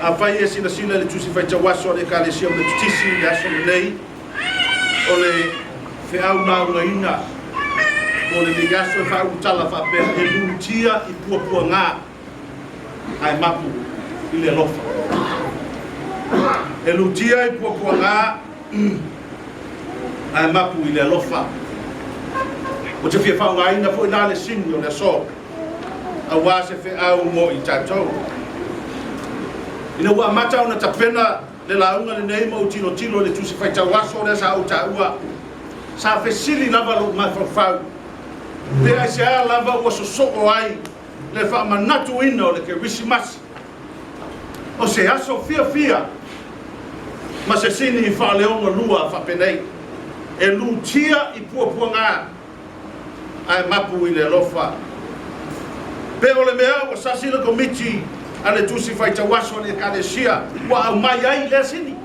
Afai e silasila i le Tusi Faitau Aso a le Ekalesia Metotisi i le aso lenei, o le feau laugaina mo lenei aso e faaulutala faapea, E Lutia i Puapuaga ae Mapu i le Alofa. E lutia i puapuaga ae mapu i le alofa. Ou te fia faaaogaina foi la le sini o le aso aua se feau mo i tatou. Ina ua amata ona tapena le lauga lenei ma ou tilotilo i le Tusi Faitau Aso lea sa ou taua, sa fesili lava lou mafaufau, pe aisea lava ua sosoo ai le faamanatuina o le Kerisimasi, o se aso fiafia ma se sini faaleogalua faapenei, e lutia i puapuaga ae mapu i le alofa. Pe o le mea ua sasi le Komiti a le Tusi Faitau Aso a le Ekalesia ua aumai ai lea sini,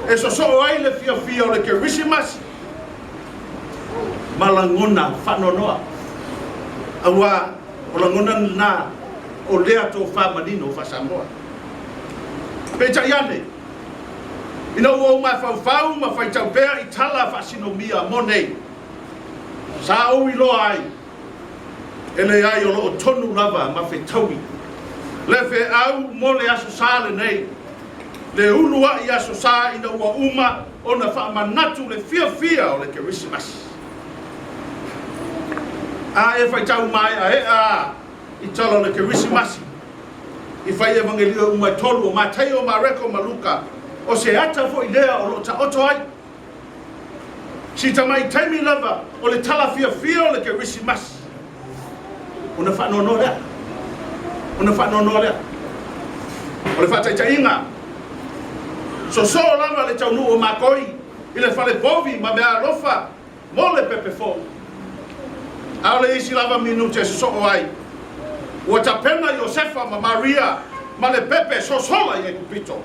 e sosoo ai le fiafia o le Kerisimasi ma lagona faanoanoa, aua o lagona lena o lea tofa manino faa-Samoa. Peitai ane, ina ua ou mafaufau ma faitau pea i tala faasinomia mo nei, sa ou iloa ai e leai o lo o tonu lava ma fetaui le feau mo le Aso Sa lenei, le uluai Aso Sa ina ua uma ona faamanatu le fiafia o le Kerisimasi. A e faitau maeaea i tala o le Kerisimasi i fai Evangelio uma e tolu o Mataio, Mareko ma Luka, o se ata foi lea o lo o taoto ai si tamai taimi lava o le tala fiafia o le Kerisimasi, ona faanoanoa lea, ona faanoanoa lea. O le faataitaiga, sosoo lava le taunuu o makoi i le fale povi ma meaalofa mo le pepe fou. A o le isi lava minute e sosoo ai, ua tapena Iosefa ma Maria ma le pepe sosola i Aikupito,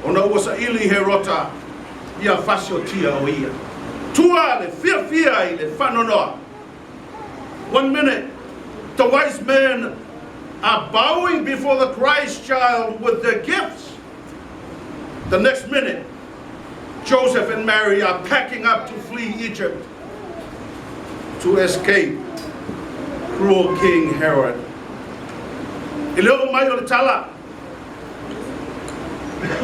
ona ua saili Herota ia fasiotia o ia. Tua le fiafia i le faanoanoa. One minute, the wise men are bowing before the Christ child with their gifts. The next minute, Joseph and Mary are packing up to flee Egypt to escape cruel King Herod. I le oo mai o le tala,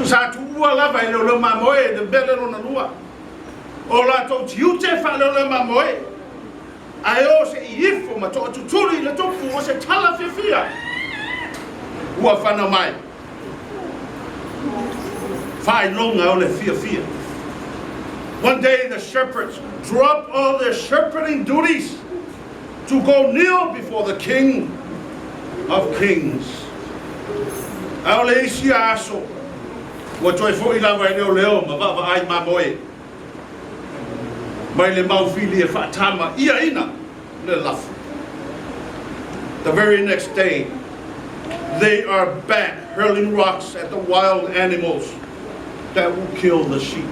sa tuua lava e leoleo mamoe le mea lea lona lua. O latou tiute faaleoleo mamoe, ae o se i ifo ma toatutuli i le tupu o se tala fiafia ua fanau mai. Faailoga o le fiafia. One day the shepherds dropped all their shepherding duties to go kneel before the King of Kings. A o le isi aso, ua toe foi lava e leoleo ma vaavaai mamoe mai le maufili e faatama iaina le lafo. The very next day, they are back hurling rocks at the wild animals that will kill the sheep.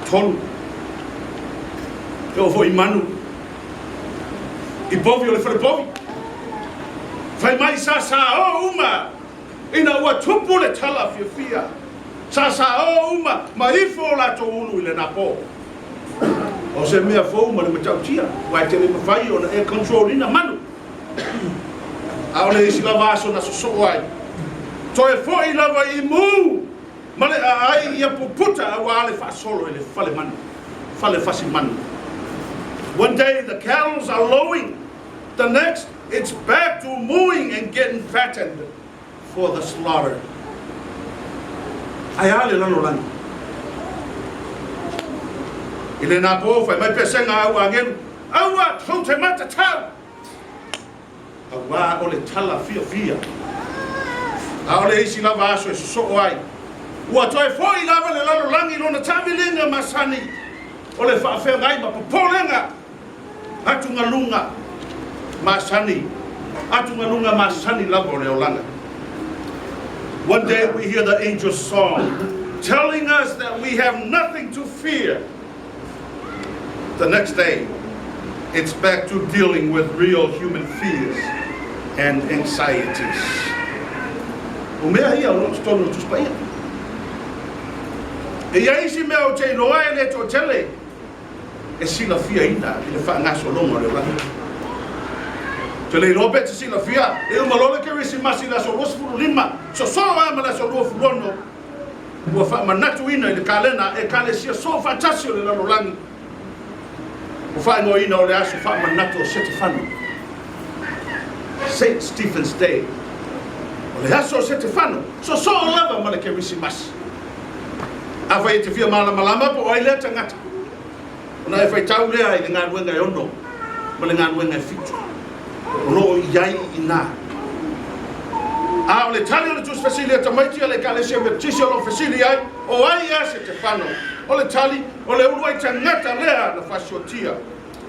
Tolu. E oo foi i manu i povi o le fale povi. Fai mai sa sa o uma ina ua tupu le tala fiafia. Sa sa o uma ma ifo o latou ulu i lena po. O se mea fou ma le matautia, aua e te le mafai ona e control ina manu. A o le isi lava aso na sosoo ai, toe foi lava i mu ma le aai ia puputa aua le faasolo i le fale manu, fale fasi manu. One day the cattles are lowing, the next it's back to mooing and getting fattened for the slaughter. Ae a le lalolagi? I lena po, fai mai pesega au agelu, aua tou te matatau! Aua o le tala fiafia. A o le isi lava aso e sosoo ai, ua toe foi lava le lalolagi i lona taamiliga masani o le faafeagai ma popolega atugaluga masani, atugaluga masani lava o le olaga. One day we hear the angel's song telling us that we have nothing to fear. The next day, it's back to dealing with real human fears and anxieties. O mea ia o lo o totonu o le Tusi Paia. E i ai isi mea ou te iloa e le toatele e silafiaina i le faagasologa o le olaga. Ou te le iloa pe e te silafia, e uma loa le Kerisimasi i le aso 25, sosoo lava ma le aso 26, ua faamanatuina i le kalena a Ekalesia Soofaatasi o le Lalolagi, ua faaigoaina o le aso faamanatu o Setefano, Saint Stephen's Day. O le aso o Setefano, sosoo lava ma le Kerisimasi. Afai e te fia malamalama po o ai lea tagata, ona e faitau lea i le galuega e ono ma le galuega e fitu o lo o i ai i ina. A o le tali o le tusi fesili a tamaiti a le Ekalesia Metotisi o lo o fesili ai, O ai ea Setefano? O le tali, O le uluai tagata lea na fasiotia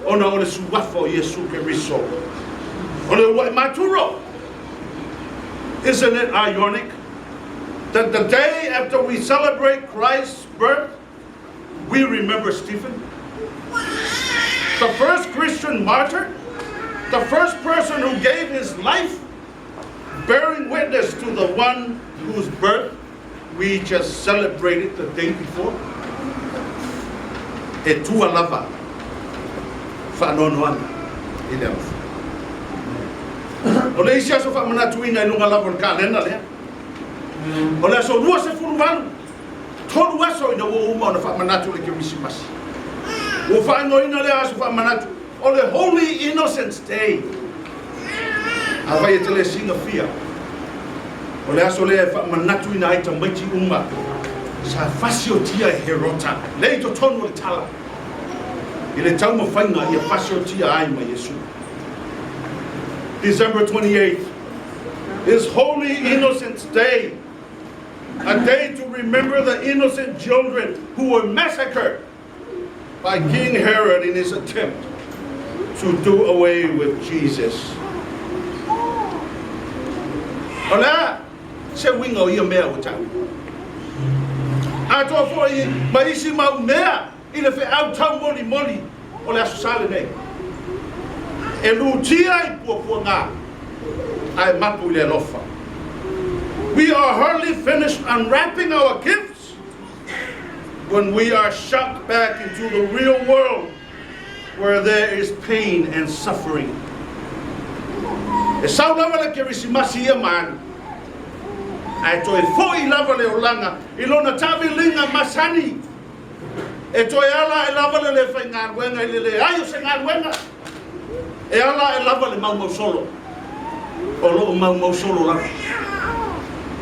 ona o le suafa o Iesu Keriso. O le uluai maturo. Isn't it ironic that the day after we celebrate Christ's birth, we remember Stephen? The first Christian martyr, the first person who gave his life bearing witness to the one whose birth we just celebrated the day before. E tua lava faanoanoaga i le alofa. O le isi aso faamanatuina i luga lava o le kalena lea, o le aso 28, tolu aso ina ua uma ona faamanatu le Kerisimasi. Ua faaigoaina lea aso faamanatu o le Holy Innocents Day. Afai e te le silafia, o le aso lea e faamanatuina ai tamaiti uma sa fasiotia e Herota, lea i totonu o le tala, i le taumafaiga ia fasiotia ai ma Iesu. December 28th is Holy Innocents Day, a day to remember the innocent children who were massacred by King Herod in his attempt to do away with Jesus. O le a se uiga o ia mea ua tau? Atoa foi ma isi mau mea i le feau taumolimoli o le Aso Sa lenei. E lutia i puapuaga ae mapu i le alofa. We are hardly finished unwrapping our gifts when we are shocked back into the real world where there is pain and suffering. E sau lava le Kerisimasi ia ma alu, ae toe foi lava le olaga i lona taaviliga masani. E toe ala ae lava le le faigaluega i le leai o se galuega. E ala ae lava le maumau solo. O lo o maumau solo lava.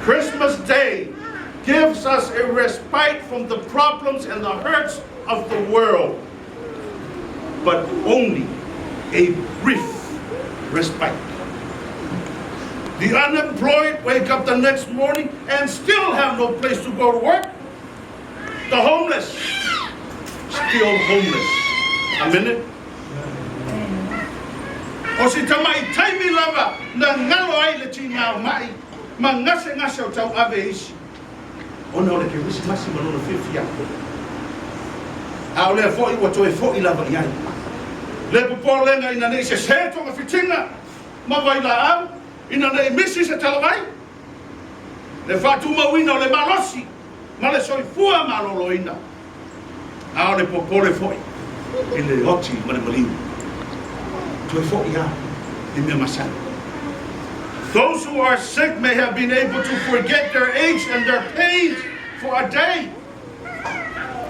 Christmas Day gives us a respite from the problems and the hurts of the world, but only a brief respite. The unemployed wake up the next morning and still have no place to go to work. The homeless, still homeless. Amene. O si tamaʻi taimi lava na galo ai le tigā o maʻi ma gasegase o tauave e isi, ona o le Kerisimasi ma lona fiafia. A o lea foi ua toe foi lava i ai le popolega ina ne i sesē togafitiga ma vailaau, ina ne i misi se talavai, le faatumauina o le malosi ma le soifua maloloina, a o le popole foi i le oti ma le maliu. Toe foi lava i mea masani. Those who are sick may have been able to forget their aches and their pains for a day,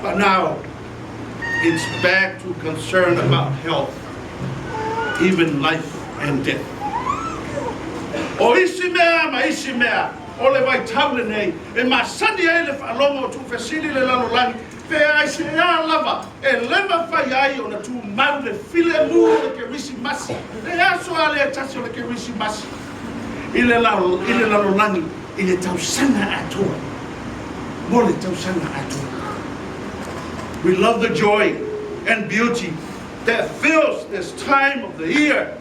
but now it's back to concern about health, even life and death. O isi mea ma isi mea o le vaitau lenei e masani ai le faalogo o tuufesili le lalolagi, pe aisea lava e le mafai ai ona tumau le filemu o le Kerisimasi, le aso a le tasi o le Kerisimasi i le lalolagi i le tausaga atoa, mo le tausaga atoa. We love the joy and beauty that fills this time of the year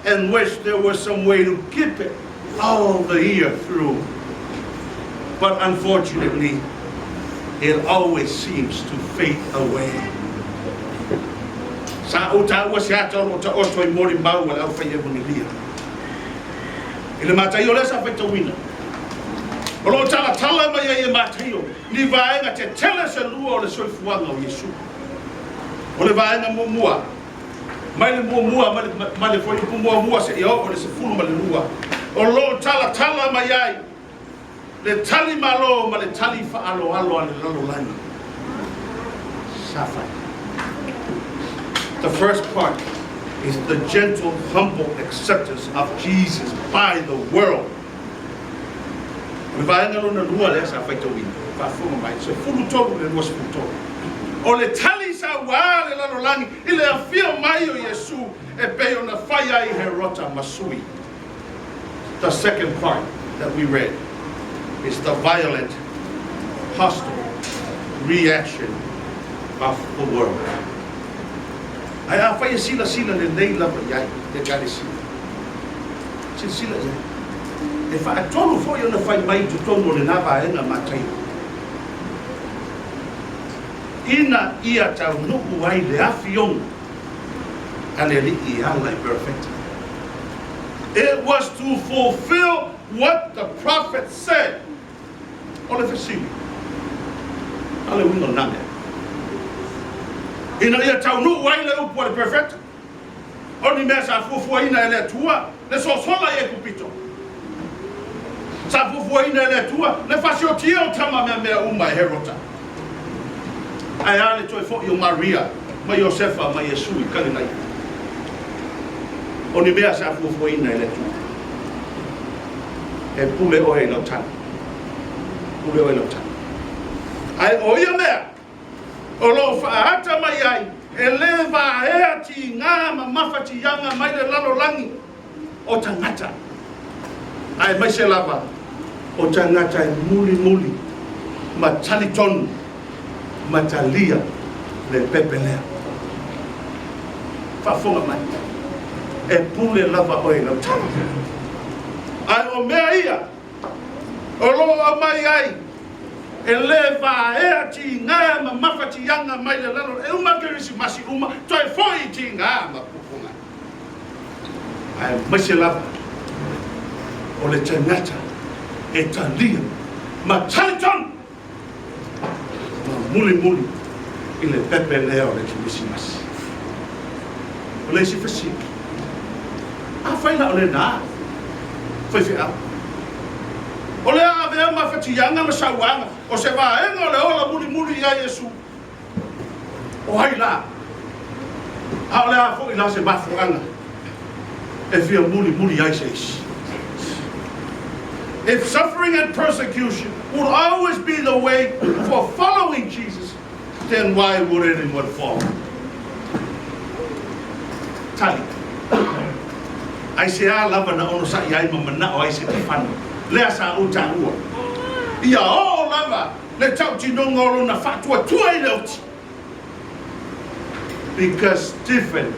and wish there was some way to keep it all the year through. But unfortunately, it always seems to fade away. Sa ou taua se ata o lo o taoto i molimau a le aufai Evagelia. I le mataia o lea sa faitauina, O lo o talatala mai ai e Mataio ni vaega tetele se lua o le soifuaga o Iesu. O le vaega muamua, mai le muamua mai le fuaiupu muamua seia oo i le 12, o lo o talatala mai ai le tali malo ma le tali faaaloalo a le lalolagi sa fai. The first part is the gentle, humble acceptance of Jesus by the world. O le vaega lona lua lea sa faitauina, faafofoga mai, 13 i le 23. O le tali sa ua a le lalolagi i le afio mai o Iesu e pei ona fai ai Herota ma sui. The second part that we read is the violent, hostile reaction of the world. Ae afai e silasila lelei lava i ai le Ekalesia, silasila i ai, e faatolu foi ona fai mai i totonu o lena vaega Mataio, ina ia taunuu ai le afioga a le Alii e ala i Perofeta. It was to fulfill what the prophet said. O le fesili, a le uiga o lena mea? Ina ia taunuu ai le upu a le Perofeta, o ni mea sa fuafuaina e le Atua le sosola i Aikupito. Sa fuafuaina e le Atua le fasiotia o tama meamea uma e Herota. Ae a le toe foi o Maria ma Iosefa ma Iesu i Kalilaia? O ni mea sa fuafuaina e le Atua. E pule oe i lau tali. Pule oe i lau tali. Ae o ia mea o lo o faaata mai ai e lē vaea tiga ma mafatiaga mai le lalolagi o tagata, aemaise lava o tagata e mulimuli ma talitonu ma talia le pepe lea. Faafofoga mai, e pule lava oe i lau tala. Ae o mea ia o lo o aumai ai e lē vaea tiga ma mafatiaga mai le lalo, e uma le Kerisimasi uma, toe foi i tiga ma pupuga. Aemaise lava o le tagata e talia ma talitonu ma mulimuli i le pepe lea o le Kerisimasi. O le isi fesili, afai la o lena faifeau, o le a avea mafatiaga ma sauaga o se vaega o le ola mulimuli ia Iesu, O ai la? A o le a foi la se mafuaaga e fia mulimuli ai se isi? If suffering and persecution would always be the way for following Jesus, then why would anyone follow? Tali. Aisea lava na onosai ai ma manao ai Setefano, lea sa ou taua. Ia oo lava le tautinoga o lona faatuatua i le oti. Because Stephen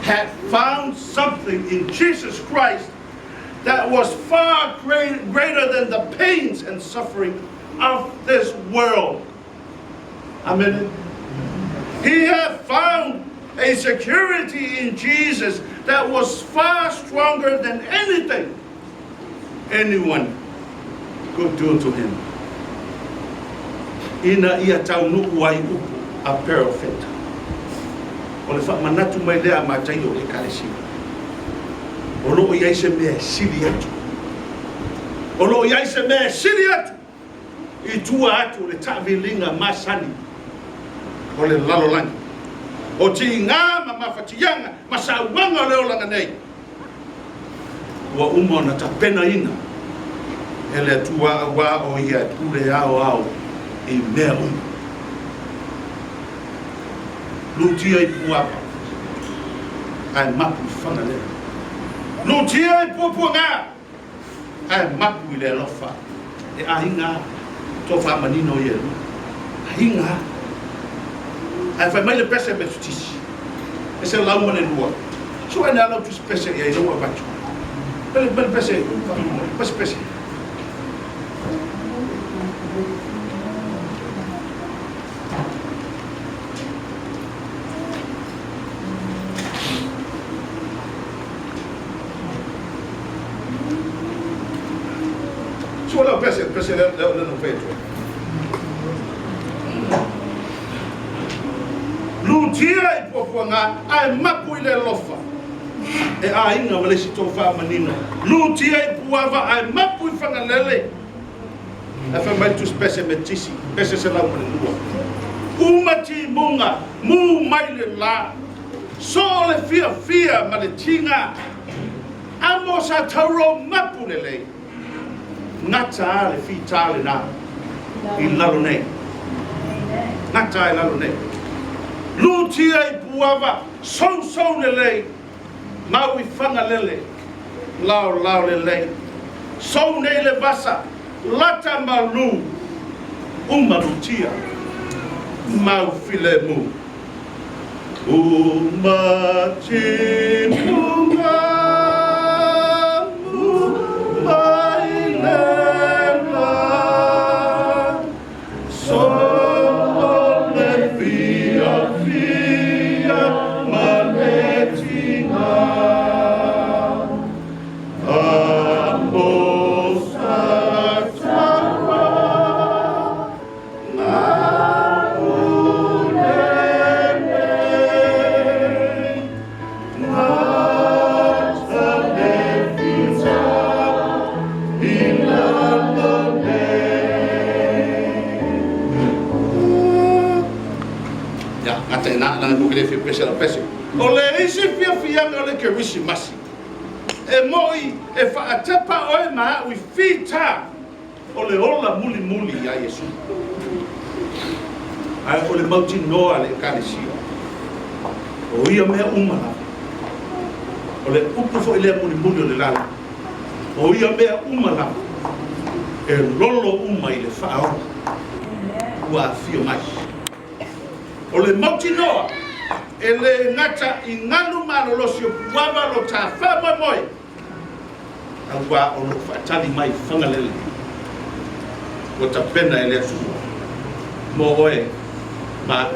had found something in Jesus Christ that was far greater than the pains and suffering of this world. Amen. He had found a security in Jesus that was far stronger than anything anyone could do to him. Ina ia taunuu ai upu a Perofeta. O le faamanatu mai lea a Mataio i le Ekalesia. O lo o i ai se mea e sili atu. O lo o i ai se mea e sili atu i tua atu o le taaviliga masani o le lalolagi, o tiga ma mafatiaga ma sauaga o le olaga nei. Ua uma ona tapenaina e le Atua auā o Ia e pule aoao i mea uma. Lutia i Puapa, ae mapu i Fagalele. Lutia i Puapuaga, ae mapu i le alofa. E aiga a, tofa manino ia e lua. Aiga a. Ae fai mai le pese Metotisi, 102. Sue ane a lau tusi pese i ai lea ua avatu. Pele pele pese, pese pese. Sua lau pese, pese lea lea na ou fai atu ai. Lutia i puapuaga ae mapu i le alofa. E aiga ma le isi tofa manino. Lutia i puava ae mapu i Fagalele. Ae fai mai le tusi pese metisi, pese 102. Uma timuga, mu mai le la. Soo le fiafia ma le tiga. Amo sa tauro mapu lelei. Gata a le fita lena i lalo nei. Gata a i lalo nei. Lutia i puava, sousou lelei, mau i Fagalele, laolao lelei. Sou nei le vasa, lata malu, uma lutia, mau filemu. Uma timuga mu mai le la So le fia fia ma le tiga Amo sa tawa Ia, gata i ina, leaga tou te le fia pese lau pese. O le isi fiafiaga o le Kerisimasi, e moi e faatepa oe ma au i fita O le ola mulimuli iā Iesu. Ae o le mautinoa a le Ekalesia, o ia mea uma lava. O le upu foi lea mulimuli o le lalo, o ia mea uma lava, e lolo uma i le faaola ua afio mai. O le mautinoa, e le gata i galu malolosi o Puava lo ta faamoemoe, Aua o lo o faatali mai Fagalele ua tapena e le Atua mo oe ma aʻu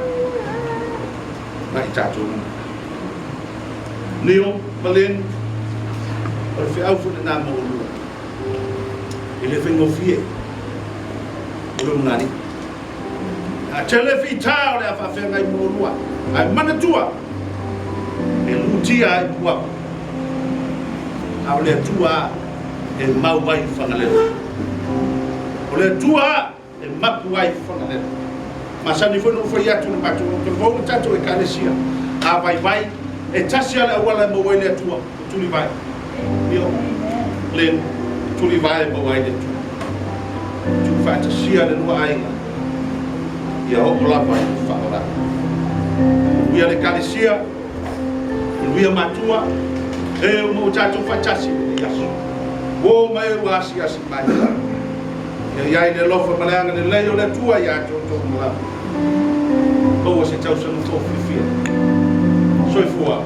ma i tatou uma. Neil ma Lynn, o le feau foi lena mo olua. E le faigofie o le umagalii. A tele fita o le a faafeagai mo olua, ae manatua, e lutia ai puava, a o le Atua e mau ai i Fagalele. O le Atua e mapu ai i Fagalele. Masani foi ona ou fai atu i le matou tauvaoga tatou Ekalesia, a vaivai, e tasi lava le auala e maua ai le Atua, o Tulivae. Io, le Tulivae e maua ai le Atua. Tuufaatasia le lua aiga, ia oo lava i le faaolaga. Manuia le Ekalesia, manuia matua, e uma ua tatou faatasi i lenei aso. Uo ma e ua asiasi mai. Ia i ai le alofa ma le agalelei o le Atua iā te outou uma lava. Maua se tausaga fou fiafia. Soifua.